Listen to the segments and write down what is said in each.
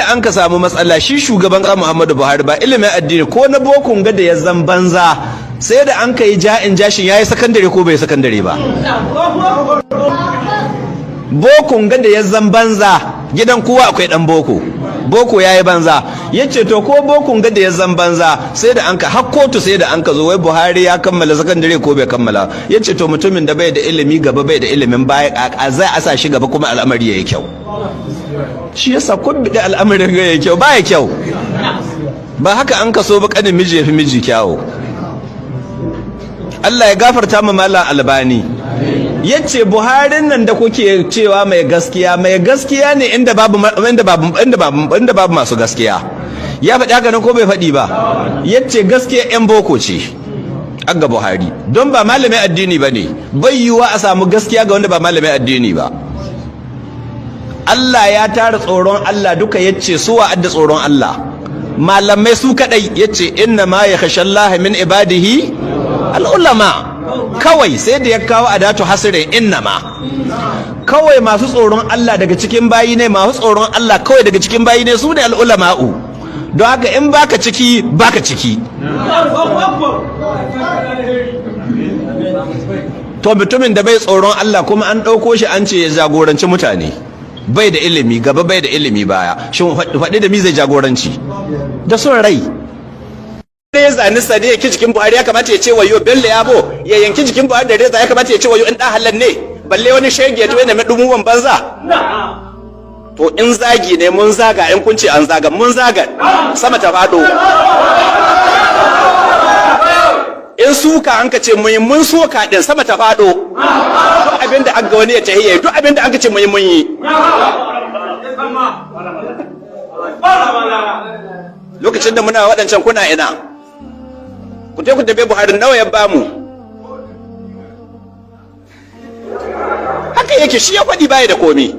Inda an ka samu matsala, shi shugaban ƙasa Muhammadu Buhari ba ilimin addini ko na bokun ga da ya zan banza, sai da an ka yi ja'in jashin yayi sakandare ko bai sakandare ba. Bokun ga da ya zan banza, gidan kowa akwai dan boko, boko yayi banza. Yace to ko bokun ga da ya zan banza, sai da an ka har kotu, sai da an ka zo wai Buhari ya kammala sakandare ko bai kammala. Yace to mutumin da bai da ilimi gaba, bai da ilimin baya, a zai asa shi gaba kuma al'amari yayi kyau? Shi yasa kun bidi al'amarin ga yayi kyau, baya kyau. Ba haka an kaso ba. Kanin miji yafi miji kyawo. Allah ya gafarta ma Mallam Albani, yace Buharin nan da kuke cewa mai gaskiya, mai gaskiya ne inda babu masu gaskiya. Ya faɗi haka nan ko bai faɗi ba? Yace gaskiya yan boko ce aga Buhari, don ba malamin addini ba ne. Bai yiwuwa a samu gaskiya ga wanda ba malamin addini ba. Allah ya tara tsoron Allah duka, yace suwa adda tsoron Allah? Malamai su kadai. Yace inna ma yakhshallaha min ibadihi al'ulama. Kawai sai da ya kawo adatu hasrin, innama. Kawai masu tsoron Allah daga cikin bayi ne, masu tsoron Allah kawai daga cikin bayi ne su ne al'ulama'u. Don haka in baka ciki, baka ciki. To mutumin da bai tsoron Allah kuma an ɗauko shi an ce ya jagoranci mutane, bai da ilimi gaba, bai da ilimi baya, shin faɗi da mi zai jagoranci? Da son rai. Reza ni sade yake jikin Buhari, ya kamata ya ce wayo. Bello Yabo ya yanki jikin Buhari da reza, ya kamata ya ce wayo in dan halal ne. Balle wani shege to yana mai dumuwan banza. To in zagi ne mun zaga, in kun ce an zaga, mun zaga, sama ta fado. In suka an ka ce mun yi, mun soka din, sama ta fado. Duk abinda an ga wani ya tahiyya, duk abinda an ka ce mun yi, mun yi. Lokacin da muna waɗancan kuna ina? Ku te ku tafi. Buhari nawa ya bamu? Haka yake, shi ya faɗi baya da komi.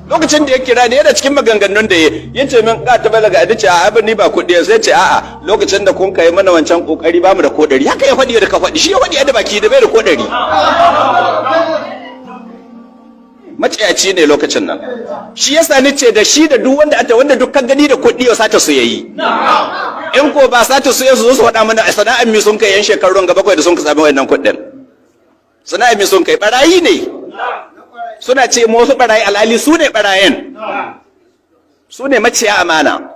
Lokacin da ya kira ne, yana cikin maganganun da ya ce min ka ta balaga a dace a abin ni ba kuɗi. Sai ce a'a, lokacin da kun kai mana wancan kokari bamu da kodari. Haka ya faɗi da ka faɗi, shi ya faɗi da baki da bai da kodari. Maciyaci ne lokacin nan. Shi yasa ni ce da shi da duk wanda ata wanda dukkan gani da kuɗi ya sata su yayi. In ko ba sata su su zo su faɗa mana sana'ar mi sun kai yan shekarun gaba bakwai da sun ka sami wannan kuɗin. Sana'ar mi sun kai? Barayi ne. Suna ce mu wasu barayi, alhali su ne barayin, su ne maciya amana.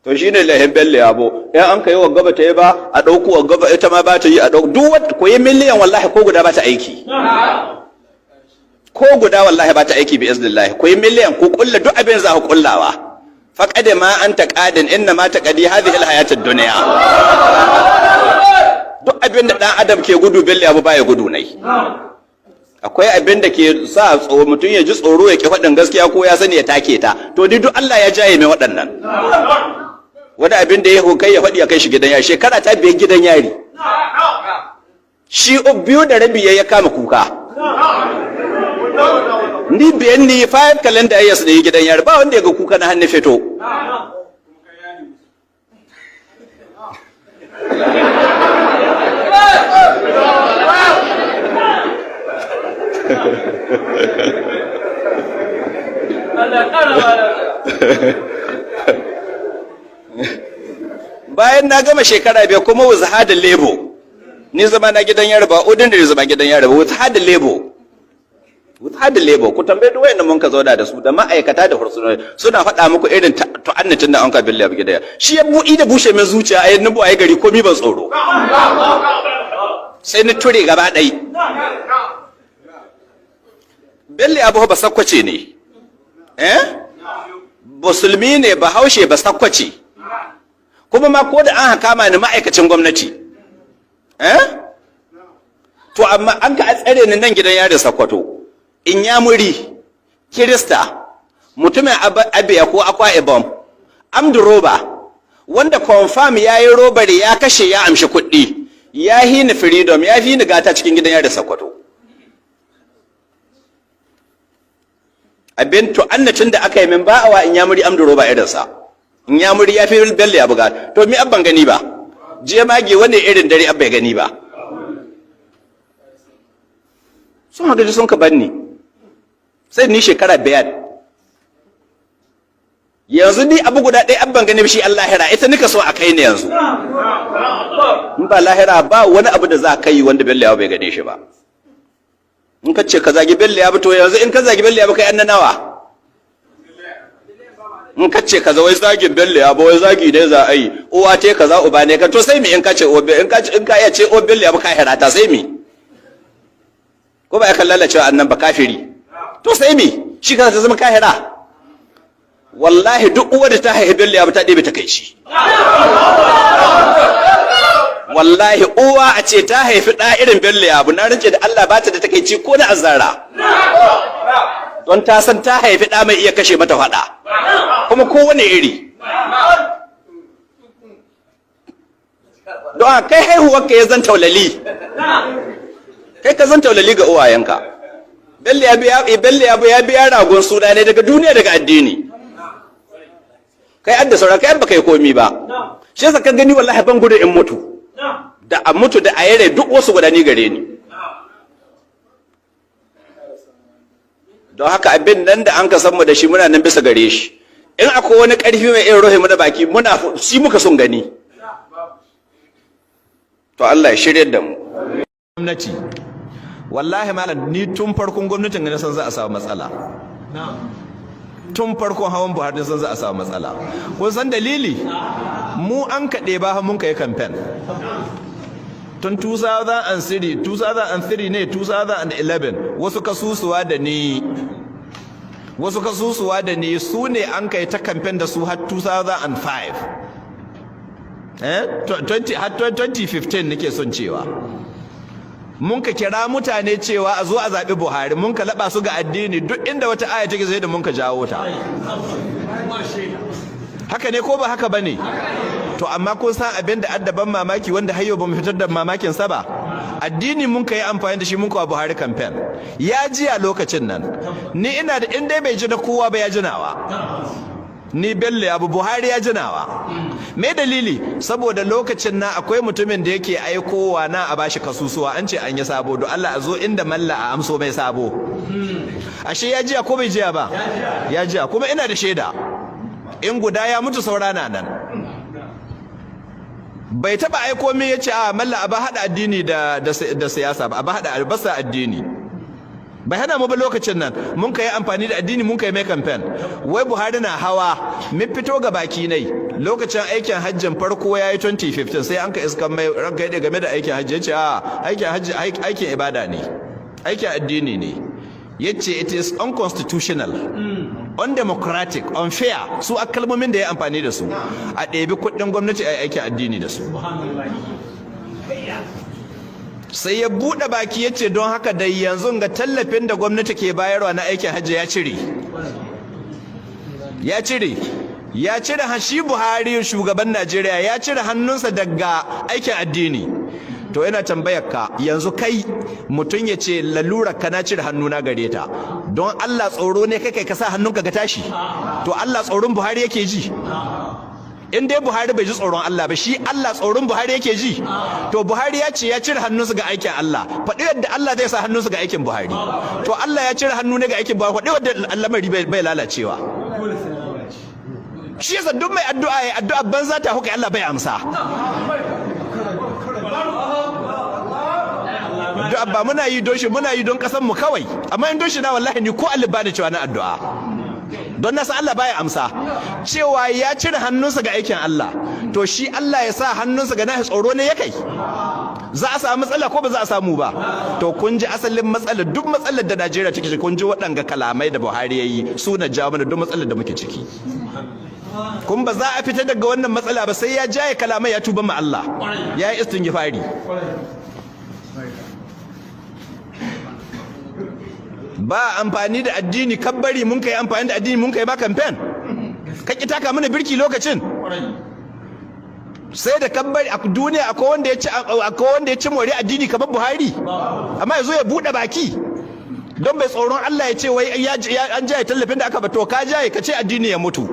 To shi ne lahin Bello Yabo. In an kai wa gaba ta yi ba, a ɗauko wa gaba ita ma ba ta yi, a ɗauko duk wata ko yi miliyan, wallahi ko guda ba ta aiki, ko guda wallahi ba ta aiki bi iznillahi. Ko yi miliyan, ko kulla duk abin za ku kullawa, faqad ma anta qadin inna ma taqadi hadhihi alhayat ad-dunya. Duk abin da dan adam ke gudu, Bello Yabo baya gudu nai. Akwai abin da ke sa mutum ya ji tsoro ya ki faɗin gaskiya ko ya sani ya take ta. To ni duk Allah ya jaye mai waɗannan. Wani abin da ya kai ya faɗi ya kai shi gidan yari, shekara ta 5 gidan yari. Shi 2.5 ya kama kuka. Ni 5 ni 5 calendar years ne gidan yari, ba wanda ya ga kuka na hannu fito. Bayan na gama shekara 5 kuma with hard labor, ni zama na gidan yari ba ordinary zama gidan yari ba, with hard labor, with hard labor. Ku tambaye duk wayannan mun ka zauna da su, da ma'aikata da hursunoni, suna faɗa muku irin ta'annatin da an ka billa gidan. Shi ya buɗi da bushe min zuciya a yanzu a gari komi ban tsoro, sai ni ture gaba ɗai. Bello Abu ba Sakkwace ne, eh, musulmi ne, ba haushe, ba Sakkwace. Kuma ma ko da an kama ni ma'aikacin gwamnati, eh, to amma an ka tsare ni nan gidan yarin Sakkwato, in ya muri Kirista, mutumin Abia ko Akwa Ibom, armed robber, wanda confirm ya yi robbery, ya kashe, ya amshi kuɗi, ya hi ni freedom, ya fi ni gata cikin gidan yarin Sakkwato. Abin to annacin da aka yi min ba awa in ya muri armed robber irinsa. In ya muri ya fi Bello ya buga. To mi abban gani ba je mage wani irin dare abba ya gani ba. Sun haka sun ka banni sai ni shekara 5. Yanzu ni abu guda ɗaya abban gani shi Allah lahira, ita nika so a kai ne yanzu. In ba lahira ba, wani abu da za ka yi wanda Bello Yabo bai gane shi ba. In ka ce ka zagi Bello Yabo, to yanzu in ka zagi Bello Yabo, kai an nawa? In ka ce kaza, wai zagin Bello Yabo, wai zagi ne za a yi, uwa te kaza, uba ne ka, to sai mi? In ka ce in ka in ka iya ce o Bello Yabo ka hirata, sai mi? Ko ba ya kan lalacewa annan ba kafiri? To sai mi? Shi ka ta zama kahira? Wallahi duk uwar da ta haihi Bello Yabo ta ɗebe ta kai shi. Wallahi uwa a ce ta haifi ɗa irin Bello Yabo, na rince da Allah ba ta da takaici ko na azara, don ta san ta haifi ɗa mai iya kashe mata faɗa, kuma kowane iri. Don a kai haihuwarka ya zan taulali, kai ka zan taulali ga uwayenka. Bello Yabo ya biya ragon suna ne daga duniya, daga addini. Kai adda saura, kai baka yi komi ba. Shi yasa ka gani wallahi ban gudu in mutu, da a mutu da a yare duk wasu gudani gare ni. Don haka abin nan da an ka san mu da shi, muna nan bisa gare shi. In akwai wani karfi mai irin rohe mu da baki, muna shi muka son gani. To Allah ya shirye da mu. Gwamnati, wallahi malam, ni tun farkon gwamnatin ga san za a samu matsala. Tun farkon hawan Buhari san za a samu matsala. Kun san dalili? Mu an kaɗe ba mun kai campaign tun 2003, 2003 ne, 2011. Wasu kasusuwa da ni su ne an kai ta campaign da su har 2005, 20 har 2015 nake son cewa. Mun ka kira mutane cewa a zo a zaɓi Buhari, mun ka laɓa su ga addini, duk inda wata aya take sai da mun ka jawo ta. Haka ne ko ba haka bane? To amma kun san abin da addaban mamaki wanda har yau ba mu fitar da mamakin sa ba? Addini mun ka yi amfani da shi mun kawo Buhari campaign. Ya ji a lokacin nan, ni ina da in dai bai ji na kowa ba, ya ji nawa. Ni Bello Abu Buhari ya ji nawa. Me dalili? Saboda lokacin na akwai mutumin da yake aikowa na a bashi kasusuwa, an ce an yi sabo, don Allah a zo inda malla a amso mai sabo. Ashe ya jiya ko bai jiya ba? Ya jiya, kuma ina da shaida. In guda ya mutu, saura na nan. Bai taba aiko min yace a malla a ba hada addini da siyasa ba, a ba hada albasa addini. Bai hana mu ba. Lokacin nan mun kai amfani da addini, mun kai mai campaign. Wai Buhari na hawa, mun fito ga baki nai lokacin aikin hajjin farko yayi 2015, sai an ka iskan mai, ranka yade, game da aikin hajji, yace a aikin hajji aikin ibada ne, aikin addini ne. Yace it is unconstitutional, undemocratic, unfair. Su a kalmomin da ya amfani da su, a ɗebi kuɗin gwamnati a aikin addini da su. Sai ya buɗe baki ya ce don haka da yanzu ga tallafin da gwamnati ke bayarwa na aikin hajji ya cire, ya cire, ya cire. Shi Buhari, shugaban Najeriya, ya cire hannunsa daga aikin addini. To ina tambayar ka yanzu, kai mutum ya ce lalura ka na cire hannuna gare ta, don Allah tsoro ne kai ka sa hannunka ga tashi? To Allah tsoron Buhari yake ji? In dai Buhari bai ji tsoron Allah ba, shi Allah tsoron Buhari yake ji? To Buhari ya ce ya cire hannunsa ga aikin Allah, faɗi yadda Allah zai sa hannunsa ga aikin Buhari. To Allah ya cire hannu ne ga aikin Buhari, faɗi yadda lamari bai lalacewa. Shi yasa duk mai addu'a ya addu'a banza ta hukai, Allah bai amsa. Addu'a ba muna yi don shi, muna yi don kasan mu kawai. Amma in don shi na, wallahi ni ko Allah bani cewa na addu'a, don na san Allah baya amsa. Cewa ya cire hannunsa ga aikin Allah, to shi Allah ya sa hannunsa ga nahi, tsoro ne ya kai? Za a samu matsala ko ba za a samu ba? To kun ji asalin matsalar. Duk matsalar da Najeriya take ciki, kun ji waɗanga kalamai da Buhari yayi su na jawo mana duk matsalar da muke ciki. Kun ba za a fita daga wannan matsala ba sai ya jaye kalamai, ya tuba ma Allah, ya yi istingifari. Ba amfani da addini kabbari, mun kai amfani da addini mun kai ba campaign, ka ki taka mana birki lokacin. Sai da kabbari a duniya akwai wanda ya ci more addini kamar Buhari? Amma yazo ya bude baki don bai tsoron Allah ya ce wai an jaye tallafin da aka ba. To ka jaye, ka ce addini ya mutu.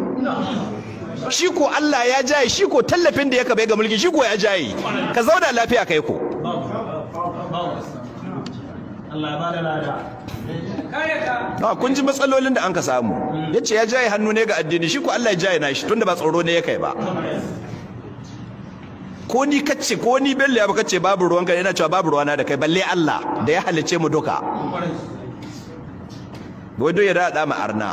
Shi ko Allah ya jaye, shi ko tallafin da ya bai ga mulki, shi ko ya jaye. Ka zauna lafiya kai ko. Allah ya bada lada. Na kun ji matsalolin da an ka samu. Yace ya jaye hannu ne ga addini, shi ko Allah ya jaye nashi, tunda ba tsoro ne ya kai ba. Ko ni kace, ko ni Bello ya kace babu ruwanka, yana cewa babu ruwana da kai, balle Allah da ya halice mu duka. Wai don ya daɗa ma arna.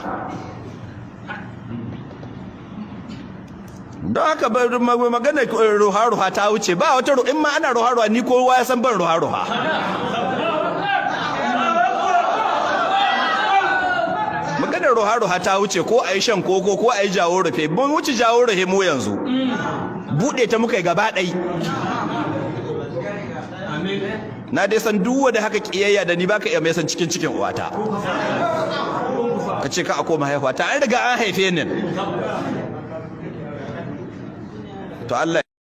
Don haka magana ruha-ruha ta wuce. Ba wata, in ma ana ruha-ruha, ni kowa ya san ban ruha-ruha. Maganar ruha-ruha ta wuce. Ko a yi shan koko, ko a yi jawo rufe, mun wuce jawo rufe mu. Yanzu buɗe ta muka yi gaba ɗai. Na dai san duk wanda haka kiyayya da ni, baka iya mai san cikin cikin uwata ka ce ka a koma haihuwa ta. An riga an haife ni. To Allah.